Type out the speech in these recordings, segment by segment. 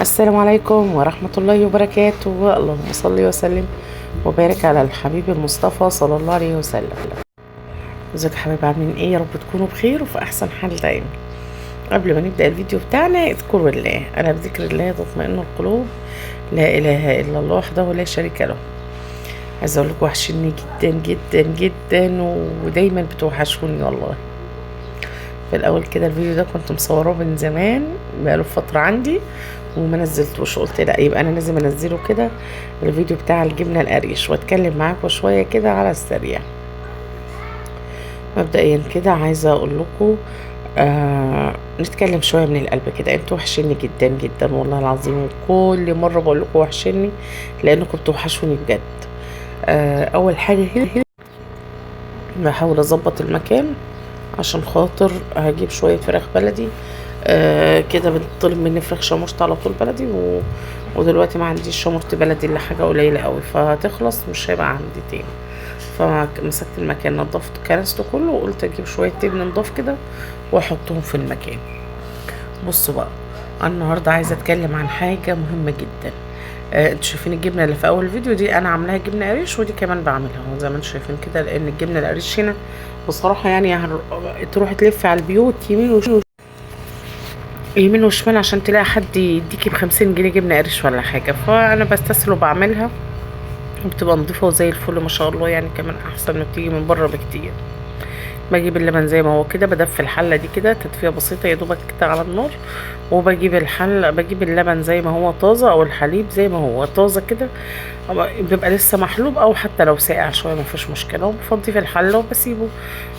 السلام عليكم ورحمة الله وبركاته. اللهم صل وسلم وبارك على الحبيب المصطفى صلى الله عليه وسلم. ازيك يا حبايبي، عاملين ايه؟ يا رب تكونوا بخير وفي احسن حال دايما. قبل ما نبدأ الفيديو بتاعنا اذكروا الله، انا بذكر الله تطمئن القلوب، لا اله الا الله وحده لا شريك له. عايزه اقول لكم وحشني جدا جدا جدا، ودايما بتوحشوني والله. في الاول كده الفيديو ده كنت مصوراه من زمان، بقاله فترة عندي وما نزلتوش، قلت لا يبقى انا لازم انزله كده الفيديو بتاع الجبنة القريش واتكلم معاكم شوية كده على السريع. مبدئيا كده عايزه اقول لكم نتكلم شوية من القلب كده. انتوا وحشني جدا جدا والله العظيم، وكل مرة بقول لكم وحشني لانكم بتوحشوني بجد. اول حاجة هنا بحاول اظبط المكان عشان خاطر هجيب شوية فراخ بلدي. كده بتطلب مني فراخ شامورت على طول بلدي، ودلوقتي ما عنديش شامورت بلدي الا حاجة قليله قوي، فهتخلص مش هيبقى عندي تاني. فمسكت المكان نضفت كنسته كله، وقلت اجيب شوية تبن نضاف كده واحطهم في المكان. بصوا بقى، انا النهارده عايزه اتكلم عن حاجة مهمة جدا. انتوا شايفين الجبنة اللي في اول فيديو دي، انا عاملاها جبنه قريش، ودي كمان بعملها زي ما انتوا شايفين كده، لان الجبنة القريش هنا بصراحة يعني تروح تلف على البيوت يمين وشمال عشان تلاقي حد يديكي ب50 جنيه جبنه قريش ولا حاجة. فانا بستسهل وبعملها وبتبقى نضيفه وزي الفل ما شاء الله، يعني كمان احسن ما بتيجي من بره بكتير. بجيب اللبن زي ما هو كده، بدفي الحلة دي كده تدفئه بسيطة يا دوبك كده على النار، وبجيب الحلة، بجيب اللبن زي ما هو طازة او الحليب زي ما هو طازة كده، بيبقى لسه محلوب او حتى لو ساقع شوية ما فيش مشكلة، وبفضيه في الحلة وبسيبه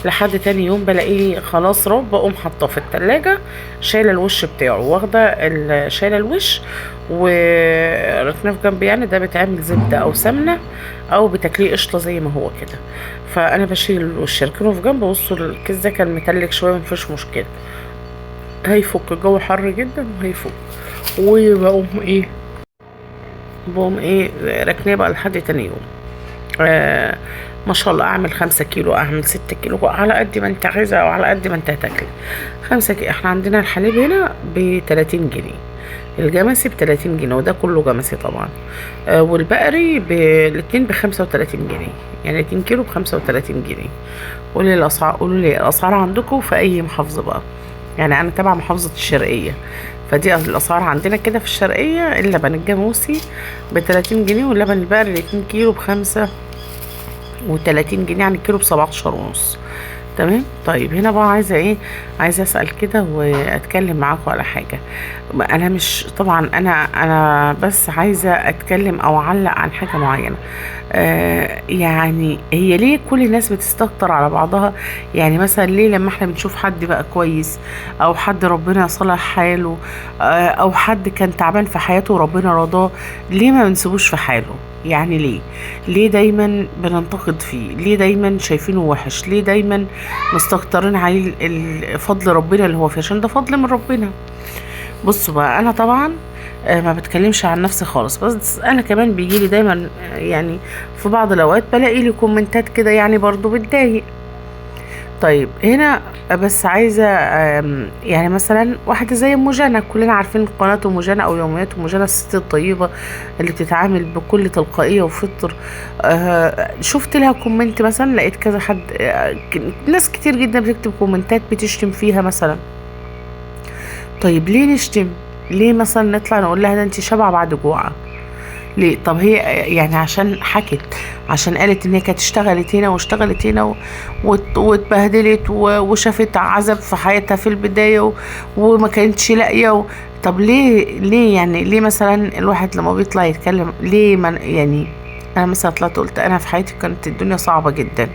لحد تاني يوم، بلاقيه خلاص رب، بقوم حاطاه في التلاجة، شايله الوش بتاعه، واخده شايله الوش وركناه في جنب. يعني ده بيتعمل زبدة او سمنه او بتاكليه قشطه زي ما هو كده. فانا بشيل الوش اركنه في جنب. بصوا الكيس ده كان متلج شوية مفيش مشكلة، هيفك، الجو حر جدا وهيفك. وبقوم ايه، بقوم ايه ركناه بقى لحد تاني يوم. ما شاء الله اعمل 5 كيلو، اعمل 6 كيلو، على قد ما انت عايزه او على قد ما انت هتاكلي. 5 كيلو. احنا عندنا الحليب هنا ب30 جنيه، الجمسي ب30 جنيه، وده كله جمسي طبعا. والبقري بالاتنين ب35 جنيه، يعني 2 كيلو ب35 جنيه. قولي الاسعار، قولوا لي الاسعار عندكم في اي محافظة بقى. يعني انا تبع محافظة الشرقية، فدي الاسعار عندنا كده في الشرقية. اللبن الجاموسي ب30 جنيه، واللبن البقري 2 كيلو ب35 جنيه، يعني الكيلو ب17.5. تمام. طيب هنا بقى عايزه ايه، عايزه اسال كده واتكلم معاكم على حاجة. انا مش طبعا انا بس عايزه اتكلم او اعلق عن حاجة معينة. يعني هي ليه كل الناس بتستكتر على بعضها؟ يعني مثلا ليه لما احنا بنشوف حد بقى كويس، او حد ربنا صلح حاله، او حد كان تعبان في حياته وربنا رضاه، ليه ما بنسيبوش في حاله؟ يعني ليه دايما بننتقد فيه؟ ليه دايما شايفينه وحش؟ ليه دايما مستكترين عليه فضل ربنا اللي هو فيه؟ عشان ده فضل من ربنا. بصوا بقى، انا طبعا ما بتكلمش عن نفسي خالص، بس انا كمان بيجيلي دايما يعني في بعض الاوقات بلاقي لي كومنتات كده يعني برضو بتضايق. طيب هنا بس عايزه يعني مثلا واحدة زي ام جنى، كلنا عارفين قناة ام جنى او يوميات ام جنى، الست الطيبة اللي بتتعامل بكل تلقائية وفطر. شفت لها comment مثلا، لقيت كذا حد، ناس كتير جدا بتكتب كومنتات بتشتم فيها مثلا. طيب ليه نشتم؟ ليه مثلا نطلع نقول لها ده انت شبع بعد جوعه؟ ليه؟ طب هي يعني عشان حكت، عشان قالت ان هي كانت اشتغلت هنا واشتغلت هنا واتبهدلت وشافت عذاب في حياتها في البداية وما كانتش لاقيه. طب ليه يعني ليه مثلا الواحد لما بيطلع يتكلم ليه ما يعني انا مثلا طلعت قلت انا في حياتي كانت الدنيا صعبة جدا.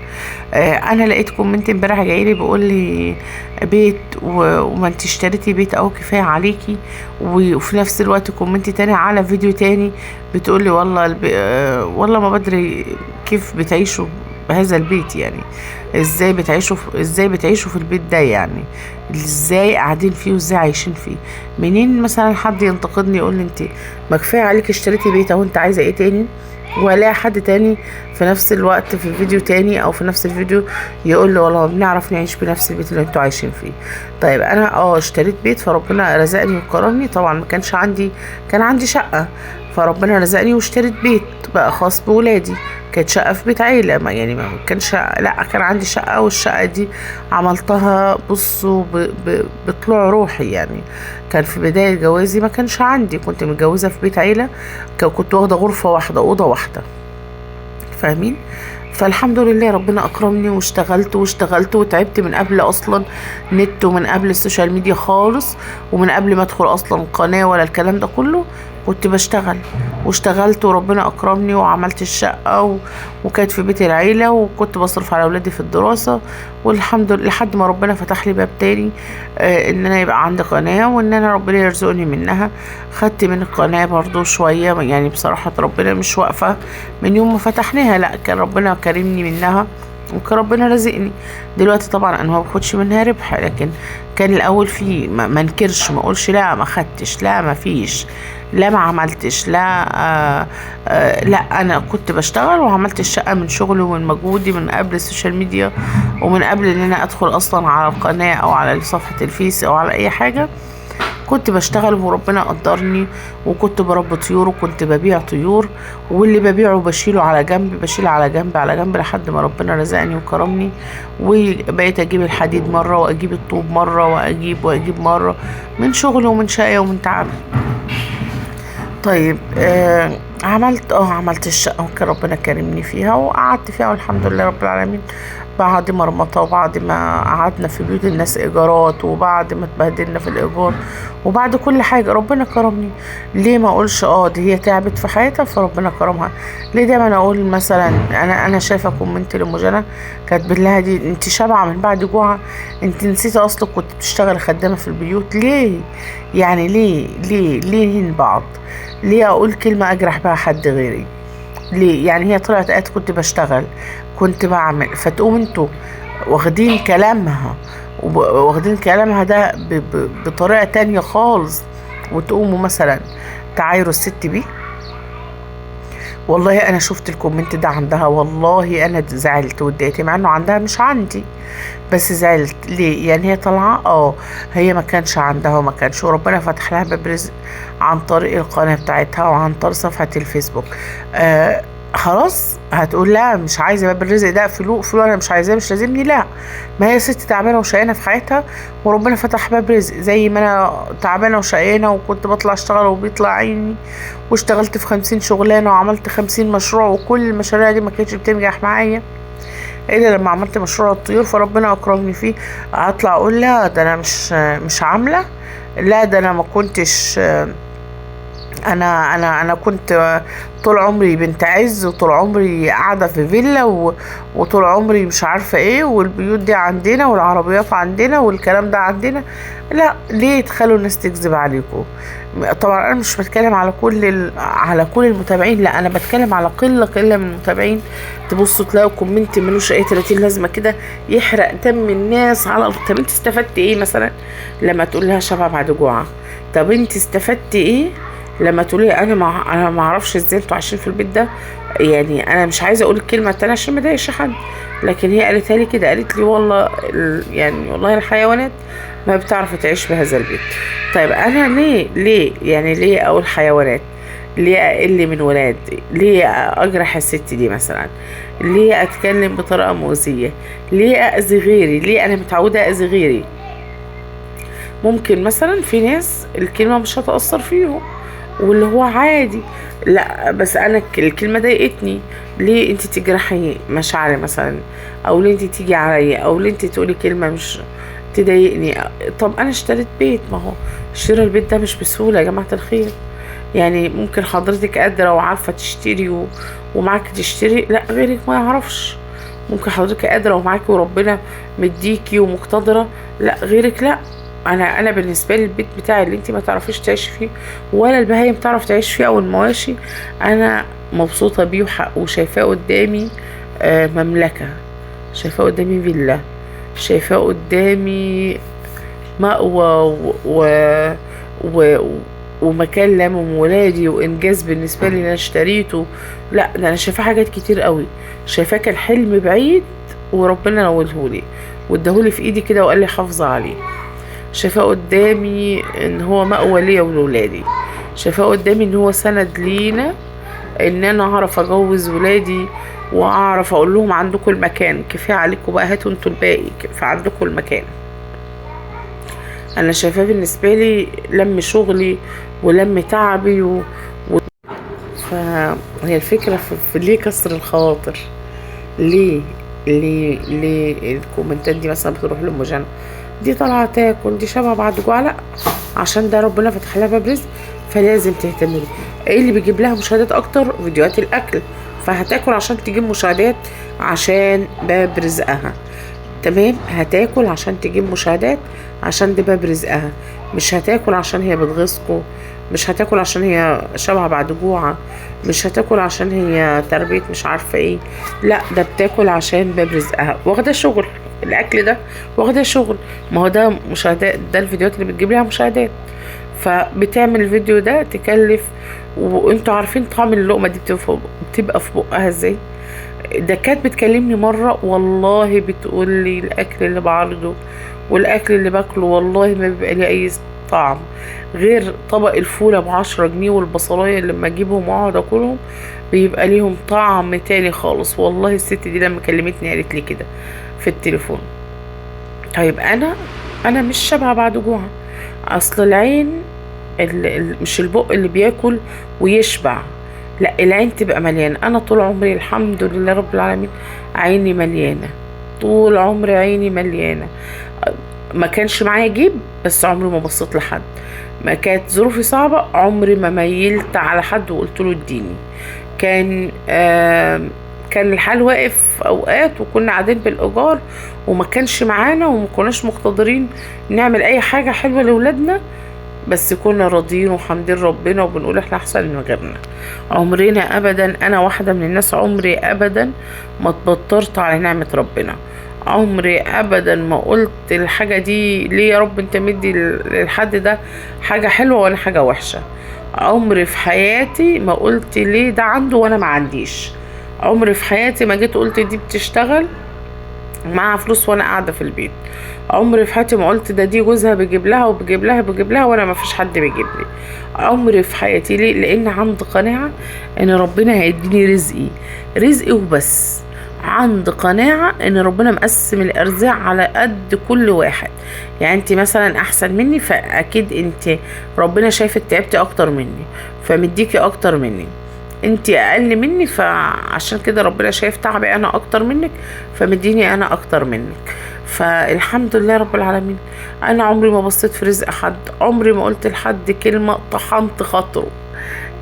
انا لقيت comment امبارح جايلي بيقول لي بيت وما انت اشتريتي بيت او كفاية عليكي، وفي نفس الوقت comment تاني على فيديو تاني بتقول لي والله والله ما بدري كيف بتعيشوا بهذا البيت، يعني ازاي بتعيشوا ازاي بتعيشوا في البيت ده، يعني ازاي قاعدين فيه وازاي عايشين فيه. منين مثلا حد ينتقدني يقول لي انت ما كفاية عليك اشتريتي بيت اهو، انت عايزه ايه تاني؟ ولا حد تاني في نفس الوقت في فيديو تاني او في نفس الفيديو يقول له والله بنعرف نعيش بنفس البيت اللي انتوا عايشين فيه. طيب انا اشتريت بيت فربنا رزقني وكرمني، طبعا ما كانش عندي، كان عندي شقة، فربنا رزقني واشتريت بيت بقى خاص بولادي. كانت شقة في بيت عيلة، ما يعني ما كانش، لا كان عندي شقة، والشقة دي عملتها بصوا بطلوع روحي يعني. كان في بداية جوازي ما كانش عندي، كنت متجوزة في بيت عيلة، كنت واخدة غرفة واحدة، أوضة واحدة، فاهمين؟ فالحمد لله ربنا أكرمني واشتغلت واشتغلت وتعبت من قبل أصلا نت، ومن قبل ال social media خالص، ومن قبل ما أدخل أصلا قناة ولا الكلام ده كله، كنت بشتغل واشتغلت وربنا أكرمني وعملت الشقة وكانت في بيت العيلة، وكنت بصرف على أولادي في الدراسة، والحمد لله لحد ما ربنا فتح لي باب تاني إن أنا يبقى عندي قناة وإن أنا ربنا يرزقني منها. خدت من القناة برضو شوية يعني، بصراحة ربنا مش واقفة من يوم ما فتحناها، لا كان ربنا كرمني منها وكان ربنا رزقني. دلوقتي طبعا انا ما باخدش منها ربح، لكن كان الاول في ما انكرش، ما اقولش لا ما خدتش، لا ما فيش، لا ما عملتش، لا لا انا كنت بشتغل وعملت الشقة من شغلي ومن مجهودي من قبل ال social media، ومن قبل ان انا ادخل اصلا على القناة او على صفحة الفيس او على اي حاجة. كنت بشتغل وربنا قدرني، وكنت بربي طيور وكنت ببيع طيور، واللي ببيعه بشيله على جنب، بشيل على جنب على جنب لحد ما ربنا رزقني وكرمني، وبقيت اجيب الحديد مرة واجيب الطوب مرة واجيب مرة من شغلي ومن شقي ومن تعبي. طيب عملت الشقة وكان ربنا كرمني فيها وقعدت فيها والحمد لله رب العالمين. بعد مرمطة وبعد ما قعدنا في بيوت الناس إيجارات، وبعد ما اتبهدلنا في الإيجار، وبعد كل حاجة ربنا كرمني. ليه ما أقولش دي هي تعبت في حياتها فربنا كرمها؟ ليه دايما أقول مثلا أنا شايفة comment لأم جنى كاتبين لها دي أنت شبعة من بعد جوعة، أنت نسيتي أصلك كنت بتشتغل خدامة في البيوت. ليه يعني؟ ليه ليه ليه نهين بعض؟ ليه أقول كلمة أجرح بها حد غيري؟ ليه يعني؟ هي طلعت قالت كنت بشتغل كنت بعمل، فتقوم انتوا واخدين كلامها واخدين كلامها ده بطريقة تانية خالص، وتقوموا مثلا تعايروا الست بيه. والله انا شفت ال comment ده عندها، والله انا زعلت واتضايقت، مع انه عندها مش عندي، بس زعلت. ليه يعني؟ هي طالعه هي ما كانش عندها وما كانش، وربنا فتح لها باب رزق عن طريق القناة بتاعتها وعن طريق صفحة الفيسبوك. خلاص هتقول لا مش عايزه باب الرزق ده، فلوس انا مش عايزاه مش لازمني. لا، ما هي ست تعبانة وشقيانه في حياتها وربنا فتح باب رزق، زي ما انا تعبانة وشقيانه وكنت بطلع اشتغل وبيطلع عيني، واشتغلت في 50 شغلانة وعملت 50 مشروع، وكل المشاريع دي ما كانتش بتنجح معايا الا لما عملت مشروع الطيور فربنا اكرمني فيه. هطلع اقول لا ده انا مش عامله، لا ده انا ما كنتش، انا انا انا كنت طول عمري بنت عز، وطول عمري قاعدة في فيلا، وطول عمري مش عارفه ايه، والبيوت دي عندنا والعربيات عندنا والكلام ده عندنا. لا، ليه تخلوا الناس تكذب عليكم؟ طبعا انا مش بتكلم على كل على كل المتابعين، لا انا بتكلم على قلة من المتابعين. تبصوا تلاقوا comment ملوش اي 30 لازمه كده يحرق دم الناس على. طب انت استفدتي ايه مثلا لما تقول لها شبع بعد جوعه؟ طب انت استفدتي ايه لما تقولي انا ما اعرفش ازاي انتوا عايشين في البيت ده؟ يعني انا مش عايزه اقول الكلمة التانية عشان ما اضايقش حد، لكن هي قالتها لي كده، قالت لي والله يعني والله الحيوانات ما بتعرف تعيش بهذا البيت. طيب انا ليه يعني ليه اقول حيوانات؟ ليه اقل من ولاد؟ ليه اجرح الست دي مثلا؟ ليه اتكلم بطريقة مؤذية؟ ليه اذي غيري؟ ليه انا متعوده اذي غيري؟ ممكن مثلا في ناس الكلمة مش هتاثر فيهم واللي هو عادي، لا بس انا الكلمة ضايقتني. ليه انت تجرحي مشاعري مثلا؟ او ليه انت تيجي عليا؟ او ليه انت تقولي كلمة مش تضايقني؟ طب انا اشتريت بيت، ما هو شراء البيت ده مش بسهولة يا جماعة الخير. يعني ممكن حضرتك قادرة وعارفه تشتري ومعاك تشتري، لا غيرك ما يعرفش. ممكن حضرتك قادرة ومعاكي وربنا مديكي ومقتدره، لا غيرك لا. انا بالنسبة لي البيت بتاعي اللي انت ما تعرفيش تعيش فيه ولا البهايم تعرف تعيش فيه او المواشي، انا مبسوطة بيه وشايفاه قدامي مملكة، شايفاه قدامي فيلا، شايفاه قدامي مأوى ومكان لامم ولادي، وانجاز بالنسبة لي ان انا اشتريته. لا ده انا شايفاه حاجات كتير قوي، شايفاه كان حلم بعيد وربنا نولهولي واداهولي في ايدي كده وقال لي حافظه عليه. شايفاه قدامي ان هو مأوى ليا ولولادي، شايفاه قدامي ان هو سند لينا، ان انا اعرف اجوز ولادي واعرف اقول لهم عندكم المكان، كفاية عليكم بقى، هاتوا انتوا الباقي، فعندكم المكان. انا شايفاه بالنسبة لي لم شغلي ولم تعبي فهي الفكرة في ليه كسر الخواطر؟ ليه ليه ليه الكومنتات دي مثلا بتروح لأم جنى، دي طالعه تاكل، دي شبع بعد جوع؟ لا، عشان ده ربنا فتح لها باب رزق، فلازم تهتم بيه. ايه اللي بيجيب لها مشاهدات اكتر؟ فيديوهات الاكل، فهتاكل عشان تجيب مشاهدات، عشان باب رزقها. تمام، هتاكل عشان تجيب مشاهدات، عشان ده باب رزقها. مش هتاكل عشان هي بتغيظكوا، مش هتاكل عشان هي شبع بعد جوعة، مش هتاكل عشان هي تربية مش عارفة ايه، لا ده بتاكل عشان باب رزقها، واخدة شغل الاكل ده، واخدة شغل، ما هو ده مشاهدات، ده الفيديوهات اللي بتجيب لها مشاهدات، فبتعمل الفيديو ده تكلف. وانتوا عارفين طعم اللقمة دي بتبقى في بقها ازاي. ده كانت بتكلمني مرة والله بتقول لي الاكل اللي بعرضه والاكل اللي باكله والله ما بيبقى ليه اي طعم غير طبق الفولة ب10 جنيه والبصلاية اللي لما اجيبهم واقعد اكلهم بيبقى ليهم طعم تاني خالص. والله الست دي لما كلمتني قالت لي كده في التليفون. طيب انا مش شبع بعد جوع، اصل العين مش البق اللي بياكل ويشبع، لا العين تبقى مليانة. انا طول عمري الحمد لله رب العالمين عيني مليانة، طول عمري عيني مليانة. ما كانش معايا جيب بس عمري ما بصيت لحد، ما كانت ظروفي صعبة عمري ما ميلت على حد وقلت له اديني. كان الحال واقف اوقات وكنا قاعدين بالايجار وما كانش معانا وما كناش مقتدرين نعمل اي حاجة حلوة لاولادنا، بس كنا راضيين وحامدين ربنا وبنقول احنا احسن من غيرنا. عمرنا ابدا، انا واحدة من الناس عمري ابدا ما اتبطرت على نعمه ربنا، عمري ابدا ما قلت الحاجة دي ليه يا رب انت مدي للحد ده حاجة حلوة وانا حاجة وحشة. عمري في حياتي ما قلت ليه ده عنده وانا ما عنديش. عمري في حياتي ما جيت قلت دي بتشتغل معاها فلوس وانا قاعدة في البيت. عمري في حياتي ما قلت ده دي جوزها بيجيب لها وبيجيب لها وبيجيب لها وانا ما فيش حد بيجيب لي. عمري في حياتي. ليه؟ لان عندي قناعة ان ربنا هيديني رزقي، رزقي وبس. عندي قناعة ان ربنا مقسم الارزاق على قد كل واحد. يعني انت مثلا احسن مني، فاكيد انت ربنا شايفك تعبتي اكتر مني فمديكي اكتر مني، انت اقل مني فعشان كده ربنا شايف تعبي انا اكتر منك فمديني انا اكتر منك. فالحمد لله رب العالمين. انا عمري ما بصيت في رزق حد، عمري ما قلت لحد كلمة طحنت خاطره.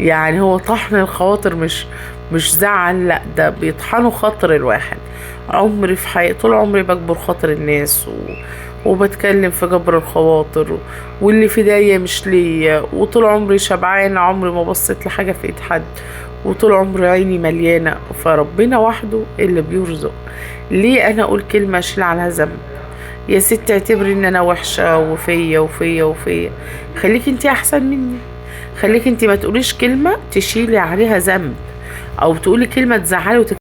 يعني هو طحن الخواطر مش زعل، لا ده بيطحنوا خاطر الواحد. عمري في حياتي طول عمري بجبر خاطر الناس وبتكلم في جبر الخواطر واللي في ايديا مش ليا، وطول عمري شبعانة، عمري ما بصيت لحاجة في ايد حد، وطول عمري عيني مليانة. فربنا وحده اللي بيرزق. ليه انا اقول كلمة اشيل عليها ذنب؟ يا ست اعتبري ان انا وحشة وفيا وفيا وفيا، خليكي انتي احسن مني، خليكي انتي ما تقوليش كلمة تشيلي عليها ذنب او تقولي كلمة تزعلي.